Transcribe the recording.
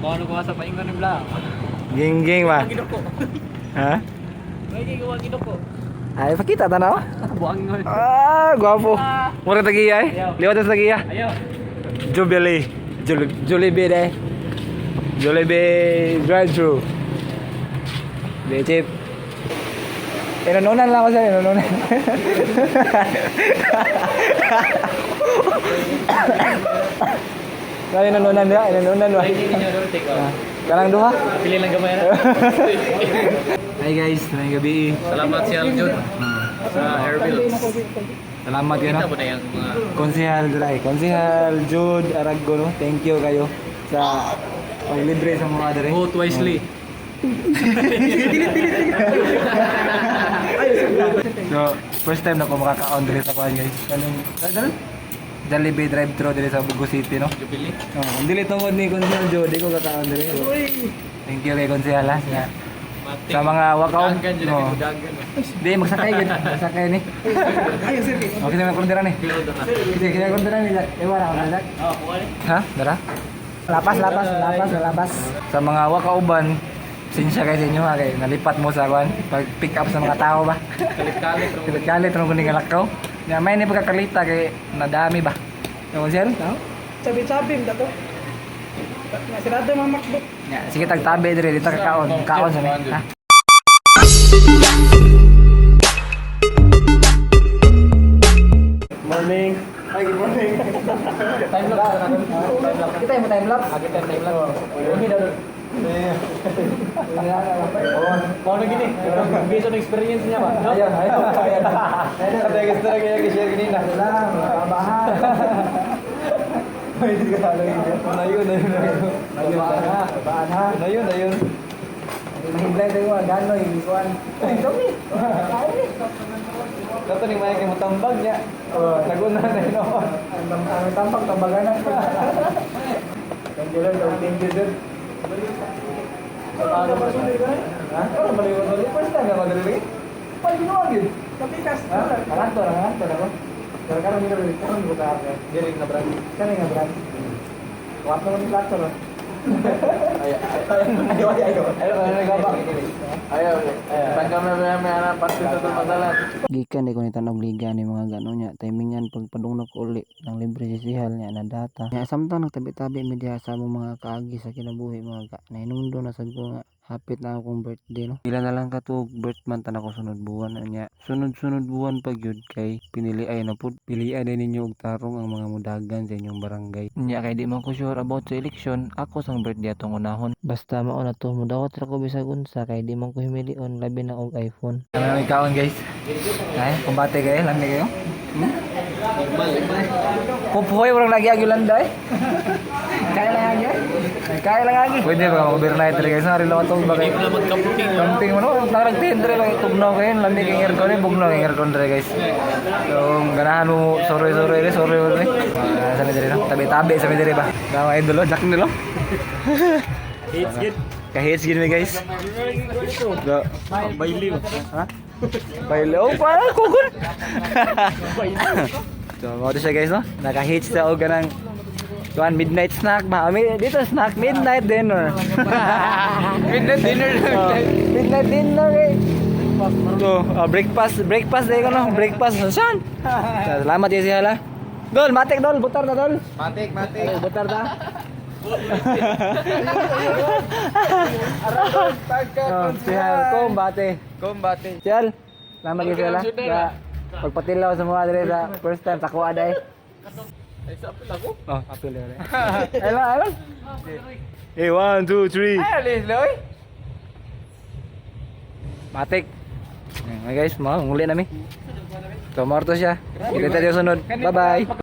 Mao ko sa paingon ni Bla. Gingging ba? Ginuko. Ha? May gigawa ginuko. Ay, pakita tanaw. Buang ngon. Ah, gwapo. Mura tagiya eh. Liwat sa tagiya. Ayaw. Jubilee. Jollibee de. Jollibee drive-thru. De chip. Inununan lang ako sir, inununan. Kaya inununan dia, inununan ba? Ay, hindi niya daw take out. Ah, kanang duha. Pili lang gamay na. Hi guys, maayong gabi. Salamat si Aljun sa Airbills. Salamat yun. Kita No? mo na yung mga Konsehal Dry, Konsehal Jude Arago, no? Thank you kayo sa paglibre sa mga dere. Vote wisely. So, first time na ko makakaon diri sa kuan, guys. Kaning ano? Jollibee drive-thru diri sa Bugo City, no? Jubilee. Oh, kung dili tungod ni Konsehal Jude, di ko kakaon diri. Thank you kay Konsehal ha. Nga. Matik. Sa mga wakaw. Dagan dyan No. no. Dagan. Di magsakay gid, magsakay ni. Okay na kung dira ni. Sige, kaya kung dira ni. Ewa ra ka Jack. Oh, kuha ni. Ha? Dara? Lapas, lapas, lapas, lapas. Sa mga wakauban, sinsya kay sa inyo ha, kay nalipat mo sa kuan pag pick up sa mga tao ba. Kalit-kalit. Kalit-kalit rong kuning lakaw. Nya may ni pagkakalita kay nadami ba. Yung sir, tao? Sabi-sabi, dato. Nasirado mga MacBook. Nya, sige tagtabi dire dito ka kaon. Kaon sa mi. Ha? Morning. Hi, good morning. Time lapse na natin. Time lapse. Kita mo time lapse. Agad time lapse. Ini daw. Mau na gini. Based on experience niya ba? No? Ayun, ayun, ayun. Ayun, gusto na kaya share kanina. Wala, kabahan. Pwede ka lang yun. Ayun, ayun, ayun. Ayun, kabahan ha. Ayun, ayun. Mahinlay tayo, gano'y, kuan. Ay, dami. Kain ni. Dato ni Maya kay mutambag niya. Oh, Naguna na yun ako. Ang tambag, tambagan na. Thank you, Lord. Thank you, sir. Ha? Ano ba yun? First time na mag-relate? Pag ginawa yun. Kapikas. Ha? Karanto na, karanto na ko. Pero karon nila rin, karon ko ka. Dili na brand. Kani nga brand. Kuwat naman yung plato, no? Ayo ayo ayo. Ayo ayo ayo. Tanggal na may anak pasti sa masalah. Gikan di ko ni tanog liga ni mga gano nya timingan pagpadung ko uli ng libre si sihal nya na data nya samtang nagtabi-tabi mi diha sa among mga kaagi sa kinabuhi, mga ga nahinumdum na sad ko nga hapit na akong birthday, no? Pila na lang katuog birth month na ako sunod buwan na nya sunod-sunod buwan pa gyud kay pinili ay na pud pili ay ninyo og tarong ang mga mudagan sa inyong barangay nya kay di man ko sure about sa eleksyon. Ako sang birthday atong unahon, basta mao na to, mudawat ra ko bisag unsa kay di man ko himilion, labi na og iPhone. Ano may kaon, guys? Ay, kumbate kayo, lami kayo. Hmm? Pupuhoy, walang lagi ang Yolanda eh. Kaya lang agi. Ay, kaya lang agi. Pwede ba mag-overnight rin, guys? Nari lang itong bagay. Hindi mo na mag-camping. Camping mo no? Naragtin rin lang. Tugnaw kayo. Lami kayong aircon eh. Bugnaw kayong aircon rin, guys. So, ganahan mo. Sorry, sorry rin. Sorry, sorry. Ah, sa may diri, no? Tabi-tabi sa may diri ba? Kama idol, oh. Jack nilo. It's good. Kahits gini, guys. Go. Baili. Ha? Bailo. Oh, parang kugon. So, mo siya, guys, no? Naka-hits sa og ganang kuan midnight snack ba? Ami dito snack midnight dinner. Midnight dinner. Oh, midnight dinner eh. So, breakfast, breakfast day ko no, breakfast saan? Salamat kay siya la. Dol, matik dol, butar na dol. Matik, matik. Ay, butar ta. Pagka Oh, siya, kumbate. Kumbate. Siyal, salamat kay siya la. Sa pagpatilaw sa mga dire sa first time sa kuha day. Ay, sa apel ako. Oh, apil yun. Ay lang, ay lang. Hey, one, two, three. Ay, alis loy. Matik. Ayan, guys, mga nguli nami. So, morto siya. Kita tayo sunod. Bye-bye.